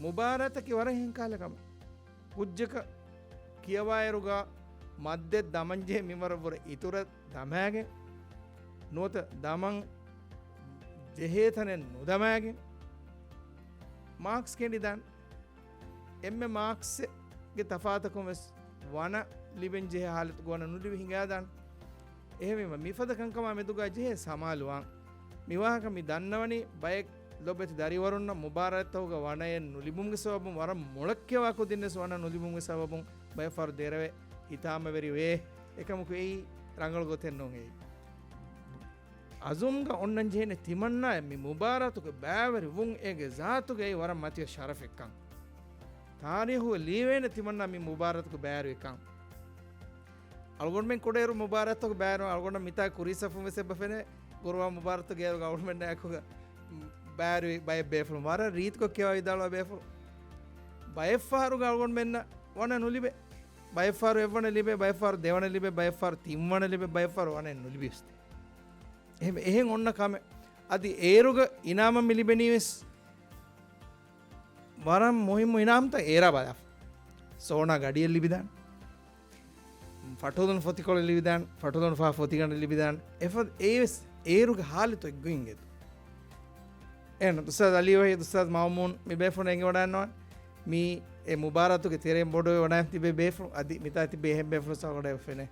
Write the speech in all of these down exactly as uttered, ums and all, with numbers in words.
މުބާރާތަކީ ވަރަށް ހެންކަހަލަ ކަމެއް. ކުއްޖަކަށް ކިޔަވާއިރުގަ މައްދެއް ދަމަން ޖެހޭ މިންވަރަށްވުރެ އިތުރަށް ދަމާގެން، ނުވަތަ ދަމަން ޖެހޭ ތަނެއް ނުދަމާގެން މާކްސް ކެނޑިދާނެ. އެންމެ މާކްސްގެ ތަފާތަކުން ވެސް ވަނަ ލިބެން ޖެހޭ ހާލަތުގަ ވަނަ ނުލިބި ހިނގާދާނެ. އެހެންވީމަ، މިފަދަ ކަންކަމާ މެދުގަ ޖެހޭ ސަމާލުވާން. މި ވާހަކަ މި ދަންނަވަނީ ބައެއް ލޮބެތި ދަރިވަރުންނަށް މުބާރާތްތަކުގަ ވަނައެއް ނުލިބުމުގެ ސަބަބުން، ވަރަށް މޮޅަށް ކިޔަވާ ކުދިންވެސް ވަނަ ނުލިބުމުގެ ސަބަބުން ބައެއް ފަހަރު ދެރަވެ ހިތާމަވެރި ވޭ. އެކަމަކު އެއީ ރަނގަޅު ގޮތެއް ނޫން އެއީ. އަޒުމްގަ އޮންނަން ޖެހޭނެ ތިމަންނާއަށް މި މުބާރާތުގެ ބައިވެރި ވުން އޭގެ ޒާތުގައި ވަރަށް މަތިވެ ޝަރަފެއްކަން. ތާރީހުގަ ލިޔެވޭނެ ތިމަންނާ މި މުބާރާތުގެ ބައިވެރިވިކަން. އަޅުގަނޑުމެން ކުޑައިރު މުބާރާތުގެ ބައިވެރި އަޅުގަނޑަށް މިތާ ކުރީ ސަފުން ވެސް އެބަ ފެނޭ. ގުރުއާ މުބާރާތުގެ އޭރުގަ އަޅުގަނޑުމެންނާ އެކުގަ ބައިވެރި ބައެއް ބޭފުޅުން ވަރަށް ރީތިކޮށް ކިޔަވާ ވިދާޅުވާ ބޭފުޅުން. ބައެއް ފަހަރުގަ އަޅުގަނޑުމެންނަށް ވަނަ ނުލިބޭ. ބައެއް ފަހަރު އެއްވަނަ ލިބޭ، ބައެއް ފަހަރު ދެވަނަ ލިބޭ، ބައެއް ފަހަރު ތިންވަނަ ލިބޭ، ބައެއް ފަހަރު ވަނައެއް ނުލިބި ވެސް ދޭ. އެހެން، އެހެން އޮންނަ ކަމެއް. އަދި އޭރުގަ އިނާމަށް މި ލިބެނީ ވެސް ވަރަށް މުހިއްމު އިނާމްތައް އޭރާ ބަލާފަ. ސޯނާ ގަޑިއެއް ލިބިދާނެ. ފަޓުލުން ފޮތިކޮޅެއް ލިބިދާނެ. ފަޓުލުން ފަހަ ފޮތިގަނޑެއް ލިބިދާނެ. އެފަދަ އޭވެސް އޭރުގެ ހާލަތު އެއްގޮތް އެދު. އެހެން އުސްތާޛް އަލީ ވަހީދު، އުސްތާޛް މައުމޫން މި ބޭފުޅުން އެނގިވަޑައިގަންނަވާނެ. މީ އެ މުބާރާތުގެ ތެރެއިން ބޮޑުވެ ވަޑައިގެން ތިބޭ ބޭފުޅުން އަދި މިތާ ތިބޭ އެހެން ބޭފުޅުން ސަގޮޑައެއް ފެނޭ.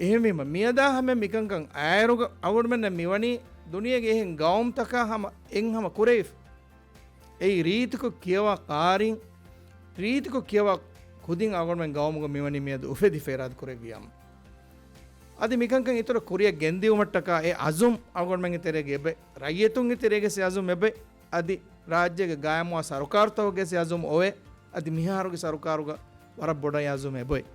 އެހެންވީމަ، މިއަދާ ހަމަ މިކަންކަން އާއިރުގަ އަޅުގަނޑުމެންނަށް މިވަނީ ދުނިޔޭގެ އެހެން ގައުމުތަކާ ހަމަ އެން ހަމަ ކުރެވިފަ. އެއީ ރީތިކޮށް ކިޔަވާ ޤާރީން، ރީތިކޮށް ކިޔަވާ ކުދިން އަޅުގަނޑުމެން ގައުމުގަ މިވަނީ މިއަދު އުފެދިފަ އިރާދަކުރެއްވިޔާމު. އަދި މިކަންކަން އިތުރަށް ކުރިއަށް ގެންދިއުމަށްޓަކާ އެ އަޒުމް އަޅުގަނޑުމެންގެ ތެރޭގަ އެބަ، ރައްޔިތުންގެ ތެރޭގަސް އެ އަޒުމް އެބަ، އަދި ރާއްޖޭގެ ގާއިމުވާ ސަރުކާރުތަކުގެސް އެ އަޒުމް އޮވޭ. އަދި މިހާރުގެ ސަރުކާރުގަ ވަރަށް ބޮޑަށް އެ އަޒުމް އެބޮތް.